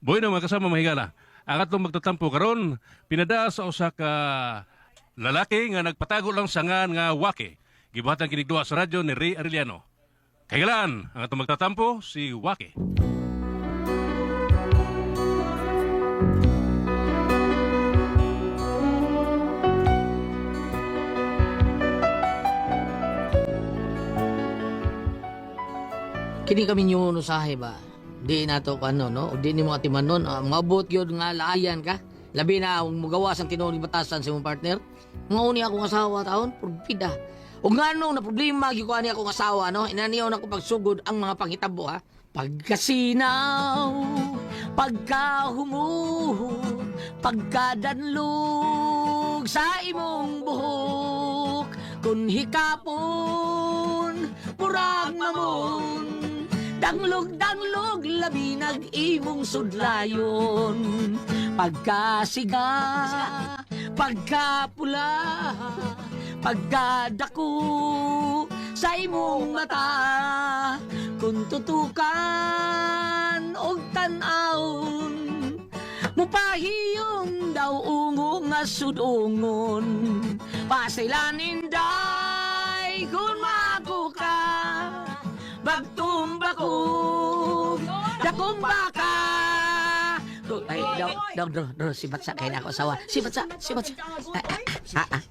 Bueno, mga kasama, mga higala. Ang atong magtatampo karon pinadaa sa usa ka lalaki nga nagpatago lang sa ngan nga Waki. Gibuhatan kinig duha sa radyo ni Ray Arellano. Kahigalaan, ang atong magtatampo si Waki. Kini kami nyo usahay ba? Di na to kano, no? O di ni mga timanon. Maabot yun nga laayan ka. Labi na ang mugawas ang tinuod batasan sa imong partner. Nga uni akong asawa taon, purbida. O nga no, na problema gyud ko ani akong asawa, no? Inaniyaw na ko pagsugod ang mga panghitabo, ha? Pagkasinaw, pagkahumuhot, pagkadanlog sa imong buhok, kun hikapon, murag mamon, danglog-danglog labi nag imong sudlayon. Pagkasiga, pagkapula, pagkadako sa imong mata, kung tutukan og tan-awon, mupahiyong daw ungo nga sudungon. Pasilanin day kung mako ka, bagtumba ko, dakong baka. Ay, daw, daw, daw, daw, si Batsa, kaya na ako asawa. Si Batsa, si Batsa.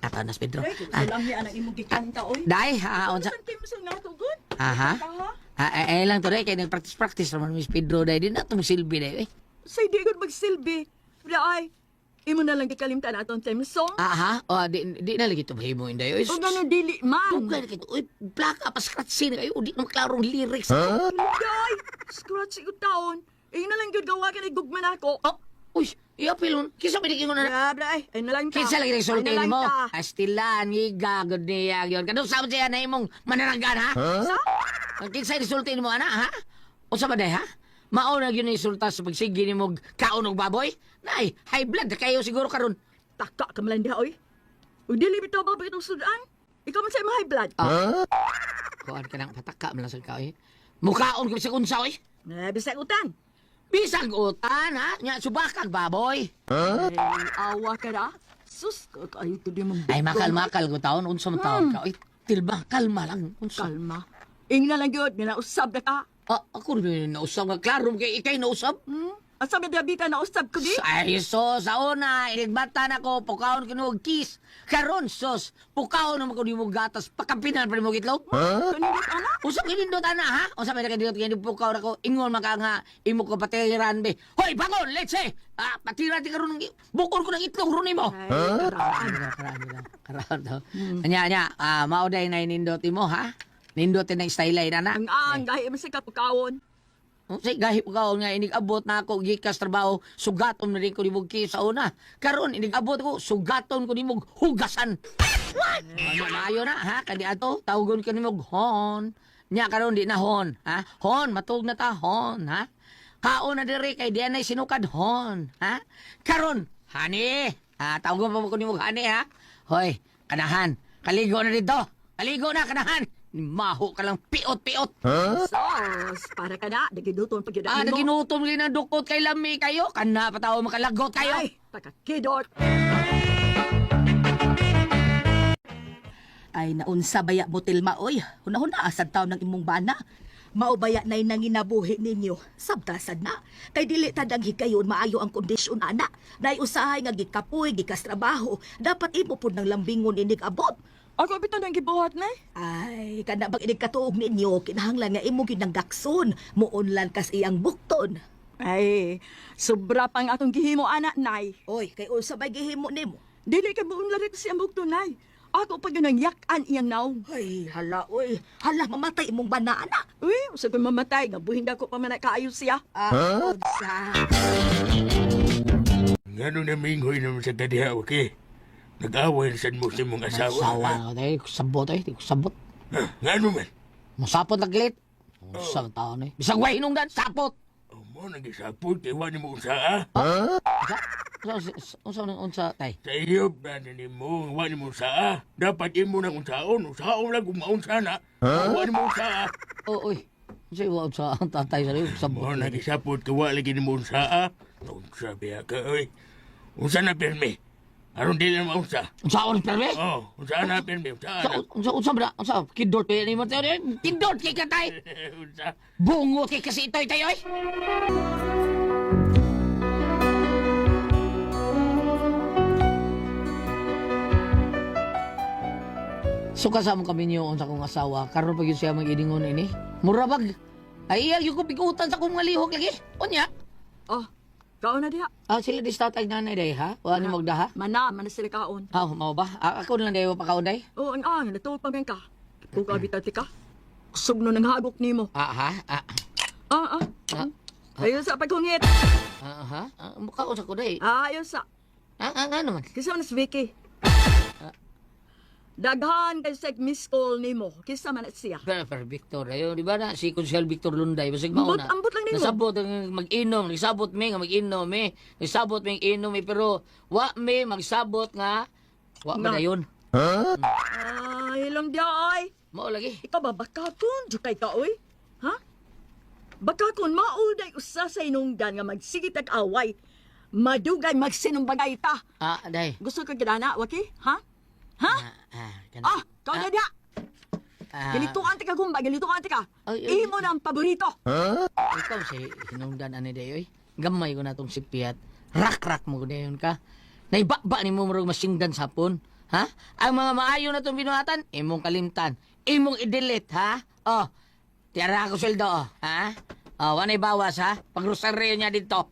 Ato na, Pedro. Lang niya ang imong gikanta oy. Day, unsa? San team sa natugod? Aha. Ha? Eh, lang to, day, kaya nag-practice-practice naman Miss Pedro, day. Di na itong silbi, day. Eh. Say di gud magsilbi. Ay, imo na lang gikalimtan atong theme song. Aha, oh, di na lagi ito mahimo, inday. Oy, O ganun dili man. Dugay na kito. Uy, plaka pa scratch na kayo. Di na maklarong lyrics. Day, scratch ko taon. Imo na lang gyud gawa ka gugma nako. Oh, uy, iapil. Kisa pinikin ko na. Grabe ay, ay na lang ta. Kinsa lagi Ay nagsulti na lang mo? ta. Astilan, ngiga, gud niya yun. Kanong sa siya na imong mananagan, ha? Sa? Kinsa insulti nimo ana, ha? Unsa ba day, ha? Mao na gyud insulta sa pagsige nimo kaon og baboy? Nay, high blood na kayo siguro karon. Taka ka man lang diha oy. Ug dili bitaw ba itong sudan? Ikaw man sa imong high blood. Kuan ka nang pataka man lang sa kaoy. Mukaon ka bisag unsa oy. Na bisag utan. Bisag utan, ha? Nya subakag baboy. Ay, awa ka ra. Sus, kayo to di mong Ay makal-makal ko taon unsa man taon ka. Oy, tilba, kalma lang. Unsa? Kalma. Ing na lang gyud, nga nausab na ka. Ah, ako rin nausab nga klaro kay ikay nausab. Asa may diabita na usab ko di? Ay, so, sa una, inigbata na ko, pukaon ko nung kiss. Karon, sos, pukaon naman ko nimo gatas, pakapinan pa nimo itlog. Kanindot ana. Usa kinindot ana ha? Usa may nakindot kay pukaon ako, ingon man ka nga imo ko patiran be. Hoy, bangon, let's say. Patiran ti karon ng bukol ko ng itlog ron nimo. Ay, karaan. Karaan, karaan, karaan daw. Anya, anya, mao day na nindot mo ha? Nindot na style ay na. Ang gahi man sa kapukawon. Unsay gahi ko nga inig-abot na ako gikas trabaho, sugaton na rin ko nimog sa una. Karon inig-abot ko, sugaton ko nimog hugasan. What? Ano maayo na ha? Kani ato tawgon ko nimog hon. Nya karon di na hon, ha? Hon matug na ta hon, ha? Kaon na diri kay di anay sinukad hon, ha? Karon, hani, ha, tawgon pa mo ko nimog hani ha? Hoy, kanahan, kaligo na dito. Kaligo na kanahan. Maho ka lang piot-piot. Sos, para ka na. Nagiduton pag yun mo. Naginutom rin ang dukot kay lami kayo. Kana pa tao makalagot kayo. Ay, pakakidot. Ay naunsa baya mo tilma oy. Hunahuna asad taon ng imong bana. Maubaya nay nanginabuhi ninyo. Sabtasad na. Kay dili tadang higayon maayo ang kondisyon ana. Nay usahay nga gikapoy gikas trabaho. Dapat imo pud ng lambingon inig abot. Ako bitaw nang gibuhat na. Ay, kana bang inig katuog ninyo kinahanglan nga imo gyud ng gakson. Muunlan kas iyang bukton. Ay, sobra pang atong gihimo ana nay. Oy, kay unsa bay gihimo nimo? Dili ka buong larik si ambok tunay. Ako pag yun ang yakan iyang naong. Ay, hala oy. Hala mamatay imong bana ana. Uy, usag ko mamatay. Nga buhin ko pa man na kaayo siya. Ah, unsa? Ngano na minghoy naman sa kadiha, okay? Nag-away na sad mo sa imong asawa. Sawa na ko tayo. Sabot eh. Di ko sabot. Ha? Ngano man? Masapot na gilit. Sa taon eh. Bisag way hinungdan, sapot. Oh, mo nagisapot kay wa nimo unsa ah. Unsa? Unsa, unsa, unsa, unsa, tay? Sa iyo na nimo, wa nimo unsa ah. Dapat imo nang unsaon, unsaon lang kung maunsa na. Wa nimo unsa ah. Oh, uy. Kasi wa sa ang tatay sa liyo sabot. Mo nagisapot ka wa lagi nimo unsa ah. Unsa biya ka oy. Unsa na pirmi? Aron dili na maunsa. Unsa on perme? Oh, unsa na pirmi? Unsa Unsa na? unsa unsa ba? Unsa kidort ni mo tayo? Kidort kay katay. Unsa? Bungo kay kasi itoy tayo oy. So kasama kami niyo sa akong asawa, karon pag yun siya mag-iningon ini. Mura bag. Ay iya yung ko pigutan sa akong mga lihok lagi. Unya. Oh, kaon na diha. Ah, sila di sa tatay nanay day ha? Wa ni magdaha? Mana, mana sila kaon. Ah, mao ba? Ah, ako na lang day pakaon day. Oh, ang ang, natuog pa man ka. Kung kabitan ti ka. Kusog no nang hagok nimo. Ah, ha? Ah, Ah, ah. Ah. Ayo sa paghungit. ah, ha? Ah, mukha ko sa kuday. Ah, ayo sa. Ah, ah, nga naman. Kisa man si Vicky. Daghan kay sa miss call nimo. Kisa man na siya. Pero, pero Victor, ayo, di ba na si Consel Victor Lunday, basig mauna. Ambot- ambot lang nimo. Nasabot ang mag-inom, nagsabot mi nga mag-inom mi, nagsabot mi inom mi, pero wa mi magsabot nga wa man Nga. dayon. Ah, hilom diya ay. Mao lagi. Ikaw ba bakakon jud kay ka oy? Ha? Bakakon mauday usa sa hinungdan nga magsigit ag away. Madugay magsinumbagay ta. Ah, day. Gusto ka gidana, waki? Ha? Ha? Ah, ah, kana. Ah, kau na diya. Ah, Gilituan ti ka gumba, gilituan ti ka. Ay, ay. Imo na ang paborito. Ikaw si hinungdan ani day oy. Gamay ko na tong sipiyat. Rak-rak mo dayon ka. Naibaba ni mo murag masingdan sapon. Ha? Ang mga maayo na tong binuhatan, imong kalimtan. Imong i-delete, ha? Oh, tiyara ako sweldo, oh. Ha? Oh, wanay bawas, ha? Pag-rosaryo niya dito.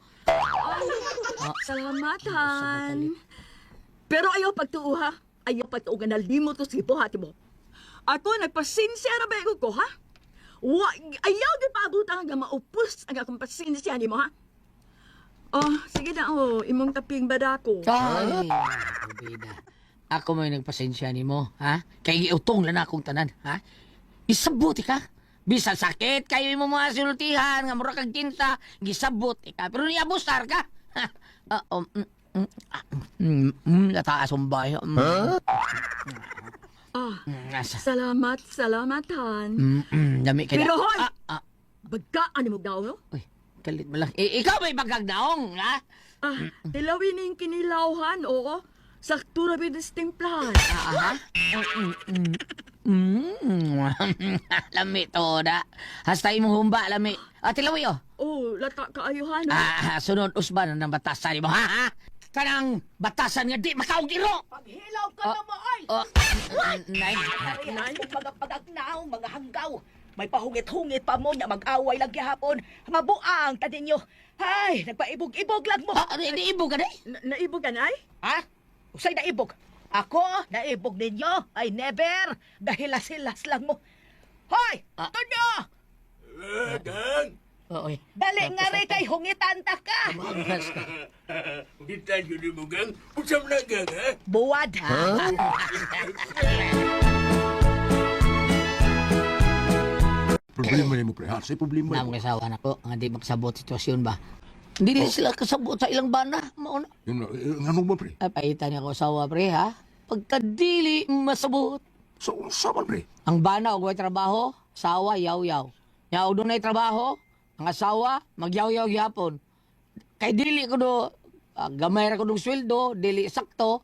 Salamat, Han. Pero ayaw pagtuo, ha? Ayaw pagtuo nga nalimot ko sa buhat mo. Ako, nagpasensya na ba ko, ha? Wa, ayaw di paabutan nga maupos ang akong pasensya nimo, ha? Oh, sige na, oh. Imong kaping badako. Ay, bida. Ako may nagpasensya ni mo, ha? Kay giutong lang akong tanan, ha? Isabot ka. Bisan sakit kayo imo mga sultihan nga mura kag kinta, gisabot ka. Pero niabusar ka. Ha? Ah, ah, nataas ang bayo. Ah, Asa. salamat, salamat, Han. Dami kay Pero hoy! Ah, ah, Bagkaan mo daw, no? uy, kalit mo lang. Eh, ikaw may bagagdaong, ha? Ah, tilawin ning kinilawhan, oo. Sakto ra bid timplahan. Ah, ha? Lami to na. Hasta imong humba, lami. Ah, tilawi, oh. Oh, lata kaayohan. Oh. Ah, sunod usban ng batasan mo, ha? Ha? Kanang batasan nga di makaugiro. Paghilaw ka na mo ay. Oh, nay. Nay, mga pagagnaw, mga hanggaw. May pahungit-hungit pa mo nya mag-away lang gihapon. Mabuang ta ninyo. Ay, nagpaibog-ibog lang mo. Ah, ano, di ibog ka day? Naibog ka nay? Ha? Usay naibog. Ako, naibog ninyo. Ay, never. Dahilas-hilas lang mo. Hoy! Ah. Tonyo! Eh, gang. Oo, oy. Dali nga rin kay hungitan ta ka. Magas ka. Kita yun mo gang. Unsa man na gang ha? Buwad. Problema nimo pre, ha? Say problema Namo nimo. kay sawa na ko, nga di makasabot sitwasyon ba. Hindi din sila kasabot sa ilang bana. Mauna. Yun, eh, ngano ba pre? Ay, paita niya ko asawa, pre, ha? Pagkadili, masabot. So unsa man pre? Ang bana og way trabaho, sawa yaw-yaw. Nya og dunay trabaho, ang asawa magyaw-yaw gyapon. Kay dili ko do ah, gamay ra ko dong sweldo, dili sakto.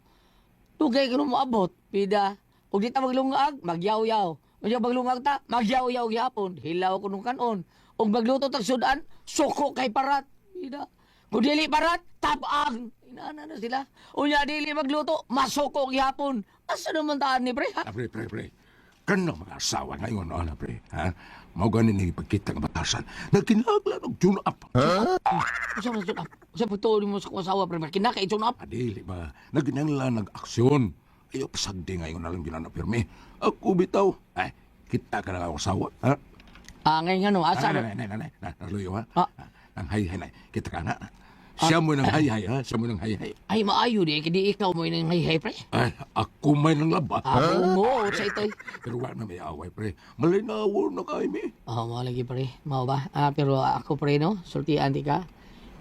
Dugay ko moabot, pida. Ug di ta maglungag, magyaw-yaw. Unya maglungag ta, magyaw-yaw gyapon. Hilaw ko nung kanon. Ug magluto tag sudan, suko kay parat. Pida. Kung dili parat, tabang. Inana na sila. Unya dili magluto, masuko gyapon. Asa naman taan ni pre ha? Ah, pre, pre, pre. Kanang mga asawa ngayon, ana pre, ha? Mao gani ni pagkita nga batasan. Nagkinahanglan og tune up. Usa man tune up. Usa pa tuod mo sa akong asawa pre, kinaka i-tune up. Ah, dili ba? Nagkinahanglan nag-aksyon. Ayo pasagdi ngayon na lang ginana pirmi. Ako bitaw. Ay, kita ka na ako asawa, ha? Ah, ngayon ano, asa Nanay, na? nanay, nanay, nanay, naluyo, ha? Ah. Nang hay-hay, nay. Kita ka na. Siya mo nang hay-hay, ha? Siya mo nang hay-hay. Ay maayo di kay di ikaw mo nang hayhay pre. Ay, ako may nang laba. Ah, bungo sa itoy. Pero wala na may away, pre. Malinaw na kay mi. Oh, mao lagi pre. Mao ba? Ah, pero ako pre no, sultian di ka.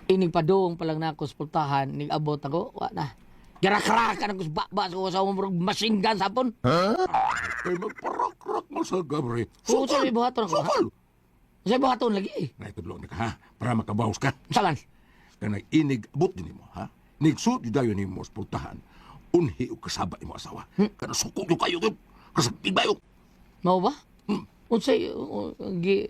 Inig padung pa lang na ako sa pultahan, nigabot ako, wa na. Garakrakan ako sa baba sa asawa mo murag machine gun sapon. Kay magparakrak mo sa gabre. Oo, sa may buhaton ako, ha? Sukal! Unsay buhaton lagi eh. Naitudlo na ka ha, para makabawas ka. Unsa man? Kanang inig abot din nimo ha. Nigsud jud dayon nimo sa pultahan. Unhi og kasaba imo asawa. Kana suko jud kayo gyud. Kasabig bayo. Mao ba? Unsay gi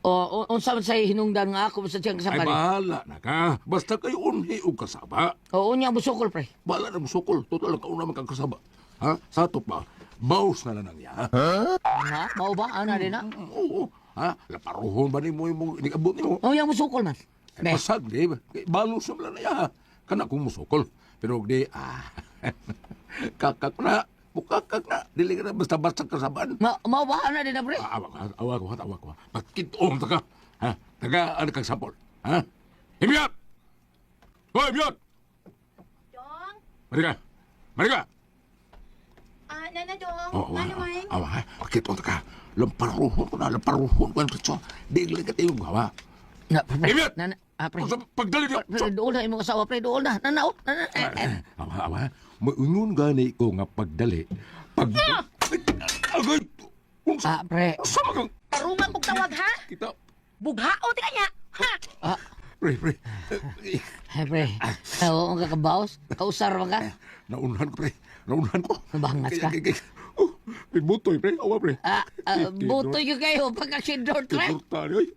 o unsa man say hinungdan nga ako sa siyang Ay kasaba ni? bahala na ka. Basta kayo unhi og kasaba. Oo, unya busukol pre. Bahala na musukol. Total kauna man kang kasaba. Ha? Sa ato pa, bawas na lang niya. Ha? Ha? Mao ba? Ana din na? Oo. Ha? Laparuhon ba nimo imong inigabot nimo? Oh, yang musukol man. Ay, pasag di ba? Kay Balos na lang na niya. Kana kung musukol. Pero di, kakak na. Bukakak na. Dili ka na basta-basta kasaban. Mao ba ana din na pre? Awa ko, awa ko, awa ko. Pagkitoong ta ka. Ha? Taga, ano kang sapol? Ha? Himyat! Hoy, himyat! Dong? Marika! Marika! Ah, Nana Dong, Oh, awa, ano man? awa, ha? Pagkitoong ta ka. Lamparuhon ko na, lamparuhon ko na. Dili ka tayong gawa. Na, pre. Himyat! Na, pre. Pagdali niyo! Pre, dool na imong asawa pre, dool na. Na, oh. Na, na, eh, eh. Awa, awa. Maingon gani ko nga pagdali. Pag... Agay! Unsa? Ah, pre. Unsa man kang... Tarungan kog tawag ha. Kita. Bughao ti kanya. Ha. Ah, Pre, pre. eh, pre. Oo, ang kakabaos. Kausar ba ka? Naunhan ko, pre. Naunhan ko. Nabangas ka? Oh, butoy, pre. Awa, pre. Ah, ah, butoy ko kayo pagka-kindort, pre. Kindorta, oy.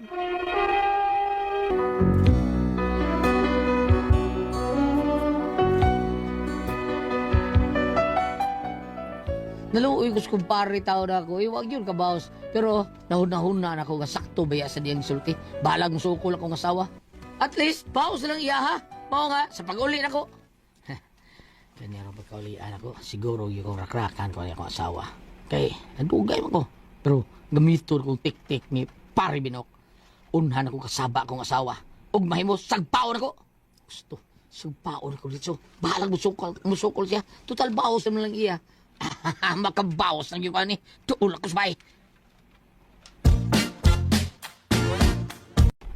Naluoy ko sa kumpare tao na ako. Eh, wag yun kabaos. Pero nahunahuna na ako nga sakto baya sa diyang sulti. Balag sukol akong asawa. At least, paus lang iya ha. Mao nga, sa pag-uli na ko. Kanya rin pagkaulian ako, siguro yung kong rakrakan ko akong asawa. Kay, nadugay man ko. Pero gamiton kong tik-tik ni Pare Binok. Unhan ako kasaba akong asawa. Ug mahimo, sagpaon ako. Gusto, sagpaon ako dito. Bahalag musukol, musukol siya. Total baos naman lang iya. Makabaos lang yung ani. Tuol ako sa bahay.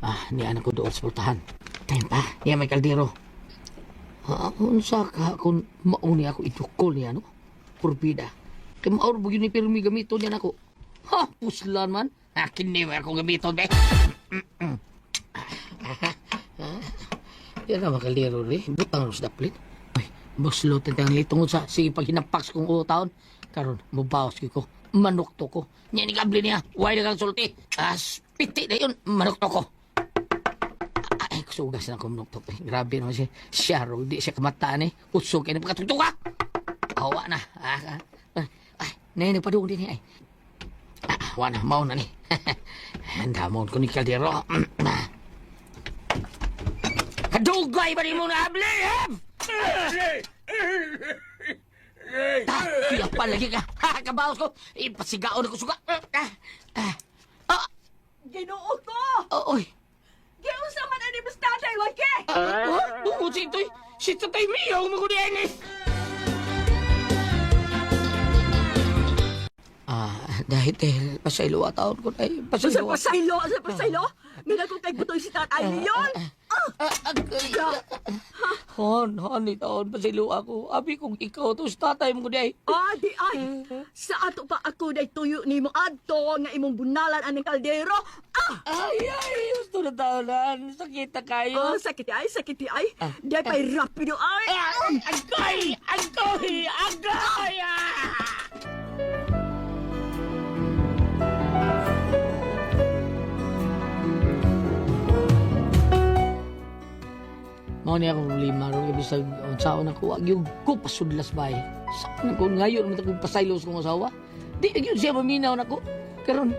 Ah, ni anak ko doon sa pultahan. Time pa, niya may kaldero. Ah, unsa ka kung mauni ako itukol niya, no? Purbida. Kay maor bugin ni pirmi gamiton niya nako. Ha, puslan man. Akin ni ako gamiton, be. Yan na makaldero ri. Butang ros daplit. Ay, buslot ang litong sa sige pag hinapak kong utaon. Karon, mubawas ko. Manok to ko. Nya ni gabli niya. Way na kang sulti. As piti na yun. Manok to ko. Ay, kusugas na akong manok to. Eh, grabe naman siya. Siya, ro, di siya kamataan eh. Usog kayo na pagkatugtuga. Awa na. Ah, ah. Ay, nay, nagpadung din eh. Ay. Ah, wa na, mao na ni. Andamon ko ni Caldero. Kadugay ba ni mo na abli, ha? Ah, pa lagi ka. Ha, kabaos ko. Ipasigaon ako suga. Ah, ah, ah, Ginoo ko! oh, oy. Giunsa man ani mas tatay wake! Ah, ah, bungod si Itoy. Si Tatay Mio, magudi eh. Ah, dahil dahil pasaylo taon ko dahil Sa pasaylo. pasaylo, sa pasaylo! Mina ko kay butoy si tatay Leon! Ah, agay. Hon, hon, ni taon pasaylo ako. Abi kung ikaw to sa tatay mo di ay. Ah, di ay! Sa ato pa ako day tuyo nimo adto nga imong bunalan aning kaldero. Ah! Ay, ay, gusto na taonan. Sakit na kayo. Oh, sakit ay, sakit ay. Day pa'y rapido ay. Ah, Agoy! Agoy! Agoy! Ah! Mao ni akong problema ron kay bisag unsaon ako wag yung ko pasudlas bay. Sa ko ngayon man akong pasaylos kong asawa. Di gyud siya maminaw nako. Karon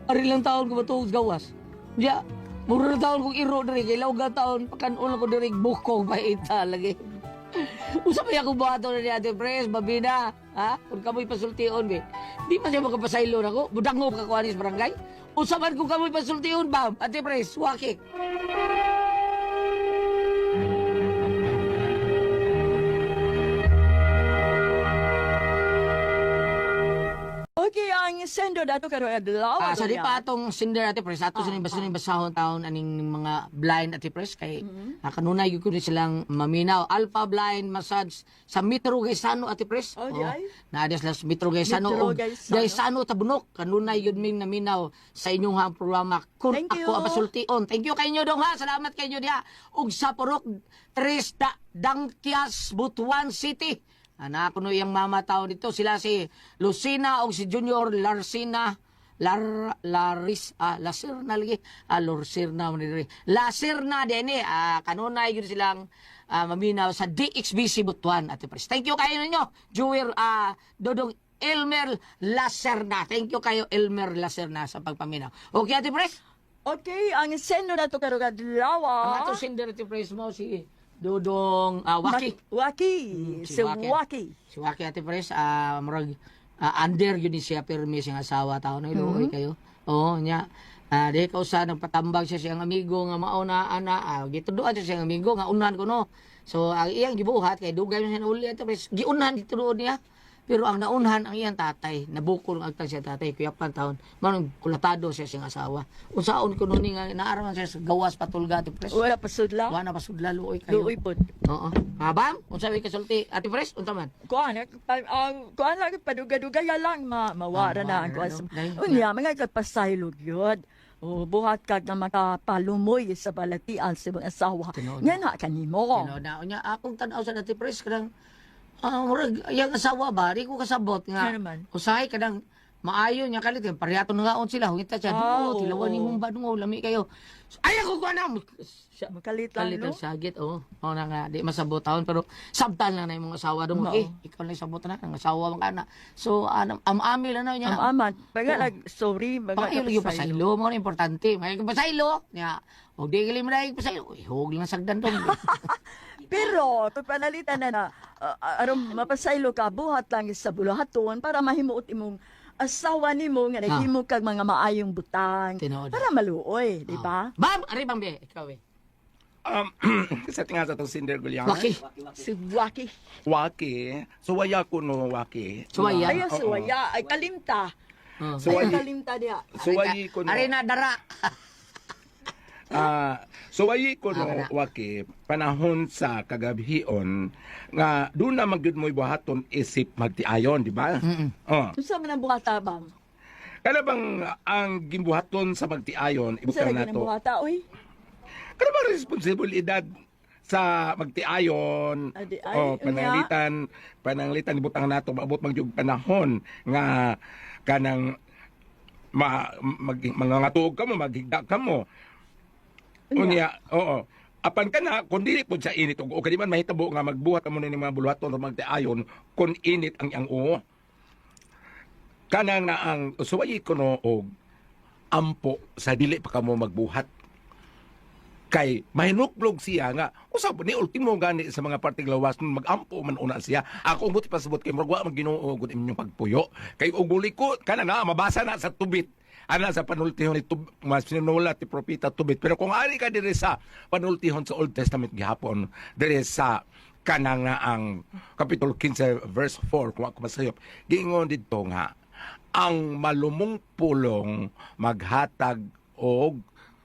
ari lang taon ko matuog sa gawas. Diya, mura na taon kong iro diri kay laog na taon pakanon ko diri bukog paita lagi. Usa pa ako buhaton na ni Ate Pres, babina. Ha? Kung kamoy pasultion, be. Di man siya makapasaylo nako. Budangop ka kuhanis barangay. Usa man kung kamoy pasultion, bam. Ate Pres, wakik. Okay, ang sender dato karon adlaw. Ah, sa di pa atong sender, Ate Pres, ato sa ning basta ning basahon taon aning mga blind, Ate Pres, kay kanunay gyud ko ni silang maminaw. Alpha Blind Massage sa Metro Gaisano, Ate Pres. Oh, di ay. Naa sila sa Metro Gaisano Metro og Gaisano. Gaisano Tabunok. Kanunay gyud ming naminaw sa inyong ha programa kun Thank you. ako ang masultion. Thank you kay inyo dong ha. Salamat kay inyo diha. Ug sa Purok Tres da Dangkias, Butuan City. Anak ko no iyang mama tao dito. Sila si Lucina o si Junior Larcina. Lar Laris Lasirna lagi Lorsirna man diri Lasirna dinhi kanunay gyud silang maminaw sa DXBC Butuan, Ate Pres. Thank you kayo ninyo. Jewer Dodong Elmer Laserna. Thank you kayo, Elmer Laserna, sa pagpaminaw. Okay, Ate Pres? Okay, ang sender dato karon adlaw. Ang atong sender, Ate Pres, mo si Dodong Waki. Waki. Si Si Waki. Waki. Si Waki, Ate Pres, murag under yun ni siya pirmi siyang asawa tao na iluoy kayo. Oo, nya. Di ka usa nagpatambag siya siyang amigo nga mauna ana, gituduan siya siyang amigo nga unahan ko no. So ang iyang gibuhat kay dugay man siya nauli, Ate Pres, giunhan gituduon niya. Pero ang naunhan ang iyang tatay, nabukol ang agtang siya tatay, kuyapan taon. Manong kulatado siya siyang asawa. Unsaon ko ni nga naaraman siya sa gawas patulga, Ate Pres. Wala pa sudla. Wa na pasudla, luoy kayo. Luoy pod. Oo. Bam, unsa may kasulti, Ate Pres, unsa man? Kuan kuan lang paduga-duga ya lang ma mawara Ah, na ang mawara, kuan. no? Dahil- Unya mga kapasaylo gyud. O buhat kag na makapalumoy sa balatian sa imong asawa. Tinuod. Nga na kanimo. Ano na unya akong tan-aw sa Ate Pres kanang murag iyang asawa ba di ko kasabot nga. Nga naman. Usahay kanang maayo niya kalit parehato nga on sila hungita siya Ah, oh, tilawan oo. nimong ba no lami kayo. So, ay ako ko na siya Makalit lang kalit no. ang sagit oh. Mao na nga di masabot taon pero sabtan lang na imong asawa dong Mao. eh ikaw lang sabot na ang asawa man kana. So anam am-ami lang na niya. Am-aman. Baga Oo. nag sorry baga Pakayo lagi pasaylo, mo na importante. May pasaylo, niya. Og di gali mo na pasaylo, ihog lang sagdan dong. Pero kung panalitan na na aron mapasaylo ka buhat lang sa buluhaton para mahimuot imong asawa nimo nga naghimo kag mga maayong butang Tinuod. para maluoy, di ba? Bam, ari bang be, ikaw eh. Sa tinga sa itong Cinder Gulyana. Waki. Si Waki. Waki. Suwaya ko no, waki. Suwaya. Ay, suwaya. Ay, kalimta. Oh. Ay, Suwayi. kalimta diya. Suwayi ko no. Ari na dara. Suwayi ko no, Ah, kana. waki, panahon sa kagabhion, nga doon na magyud mo'y buhaton isip magtiayon, di ba? Oh. Unsa man ang buhata bang? Kana bang ang gimbuhaton sa magtiayon, Unsa ibutang lagi ang nato. buhata oy? Kana bang responsibilidad sa magtiayon? Adi, ay, Oh, pananglitan ibutang nato maabot man gyud panahon nga kanang mangangatuog ka mo, maghigda ka mo. Unya, oo. Apan ka na, kung dili po sa init, o kadi man mahitabo nga magbuhat mo ni mga buluhaton o magtiayon, kung init ang iyang oo. Kanang na ang suwayi ko no og ampo sa dili pa kamo magbuhat. Kay mahinuklog siya nga usab ni ultimo gani sa mga parting lawas nun magampo man una siya. Ako buti pasabot kay murag wa man Ginoo gud inyong pagpuyo. Kay og ko kana na mabasa na sa tubit. Ana sa panultihon ni tub, mas sinulat ti propeta tubit. Pero kung ari ka diri sa panultihon sa Old Testament gihapon diri sa kanang nga ang kapitulo 15 verse 4 kung ako masayop giingon didto nga ang malumong pulong maghatag og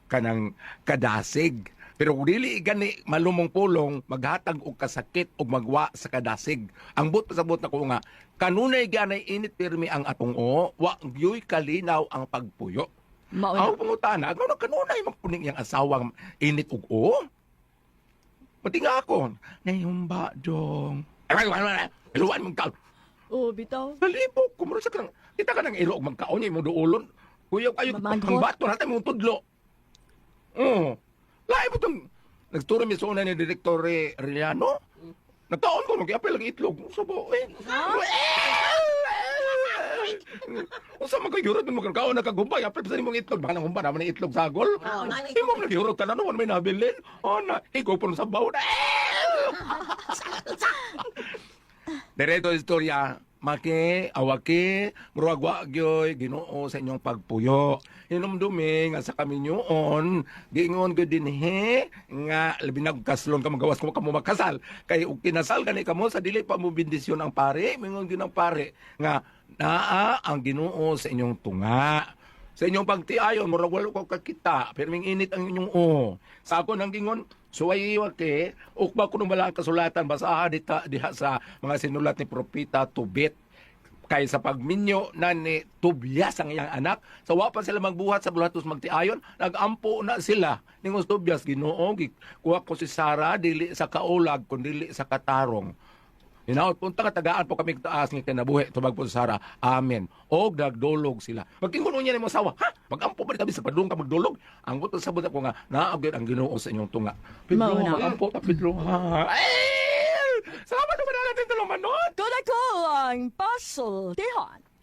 kanang kadasig. Pero kung dili gani malumong pulong maghatag og kasakit og magwa sa kadasig. Ang but sa but nako nga kanunay ganay init pirmi ang atong o wa gyuy kalinaw ang pagpuyo. Mao na. Ang pangutana, ano kanunay magpuning iyang asawang init og o? Pati nga ako, nahihumba dong. Ay, ay, ay, ay, iluwan mong kaon. Oh, bitaw. Nalibok, kumuro sa kanang, kita ka ng ilo og magkaon niya, imong duulon. Kuya, kayo, Mamanggot. ang bato natin, imong tudlo. Oo. Lahi mo itong, nagturo mi sa una ni Direktor Riliano. Nagtaon ko, nag-apel ang itlog. Subo, eh. Unsa man kay yurot mo magkaon nakagumbay apel sa imong itlog baka nang humba naman ang itlog sagol. Imo man nagyurot ka na no may nabilin. Oh na ikaw po sa baw na. Diretso istorya. Maki, awaki, murag wa gyoy Ginoo sa inyong pagpuyo. Hinumdumi nga sa kaminyoon, giingon gyud dinhi nga labi na og kaslon ka magawas kung kamo makasal. Kay og kinasal gani kamo sa dili pa mo bendisyon ang pare, mingon gyud ang pare nga naa ang Ginoo sa inyong tunga. Sa inyong pagtiayon, murag walo ko kakita, pero ming init ang inyong o. Sa ako nang gingon, suway wake, ukba ko nung wala ang kasulatan, basahan dita, diha sa mga sinulat ni Propeta Tubit. Kay sa pagminyo na ni Tobias ang iyang anak, sa wa pa sila magbuhat sa bulatos magtiayon, nagampo na sila. Ningos Tobias, Ginoo, kuha ko si Sara, dili sa kaulag, kun dili sa katarong. Hinaot punta ka tagaan po kami taas nga kinabuhi tubag po sa Sara. Amen. Og nagdulog sila. Magkingon niya nimo asawa, ha? Magampo pa ni kami sa padung ka magdulog. Ang buto sa ko nga naag gyud ang Ginoo sa inyong tunga. Pedro, Mao na. magampo ta Pedro. Ha? Ay! Salamat naman natin tulong manod. Ko na ko ang pasultihan.